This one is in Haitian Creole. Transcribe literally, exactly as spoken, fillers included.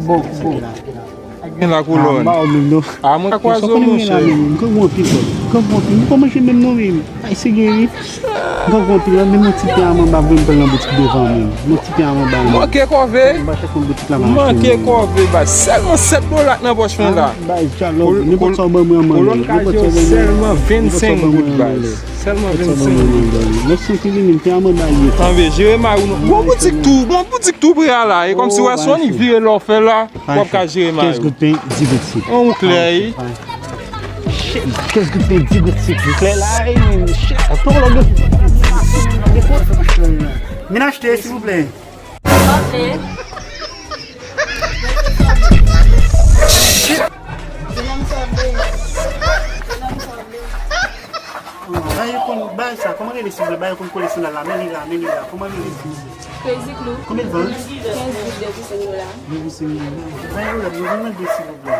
Bon, bon. Gen la kolòn. Ah, mwen ka kwaze w, monchè. Mwen ka kwaze w, monchè. Mwen ka kwaze w, mwen. Mwen ka kwaze w, mwen. Mwen pa manje menm non, wi. Ay, se gen, wi. Mwen ka kwaze w, menm yon ti pen a manba, vre, m pral nan boutik devan menm. Yon ti pen a manba, menm. Manke kòve. M pa chèche yon boutik la, m a achte, menm. Manke kòve, baz. Sèlman sèt dola k nan pòch mwen la. Baz, dyalòg. Nenpòt sa w ban mwen an mwen. Kolòn ka jwe sèlman vennsenk goud, baz. Sèlman vennsenk goud. Mwen santi li menm, te a manba li ye. Tanbe, jere may ou non. Gon boutik tou, gon boutik tou pre a la. E kòmsi w wè se yon nèg vire lè w fè la, w ap ka jere may ou. Kèz goud pen, dis goud sik. An ou klè, wi. Shit, kèz goud pen, dis goud sik. Ou klè la, wi, men shit. Atann, lòt de. Vin achte, silvouplè. Shit. Bay yo konn bay sa, kòman rele silvouplè? Bay yo konn kole sandal la, men li la, men li la. Kòman rele silvouplè? Crazy Glue. Konbyen l vann? Kenz goud, de pou senk dola. De pou senk dola. Bay yo la, yo vin mande silvouplè.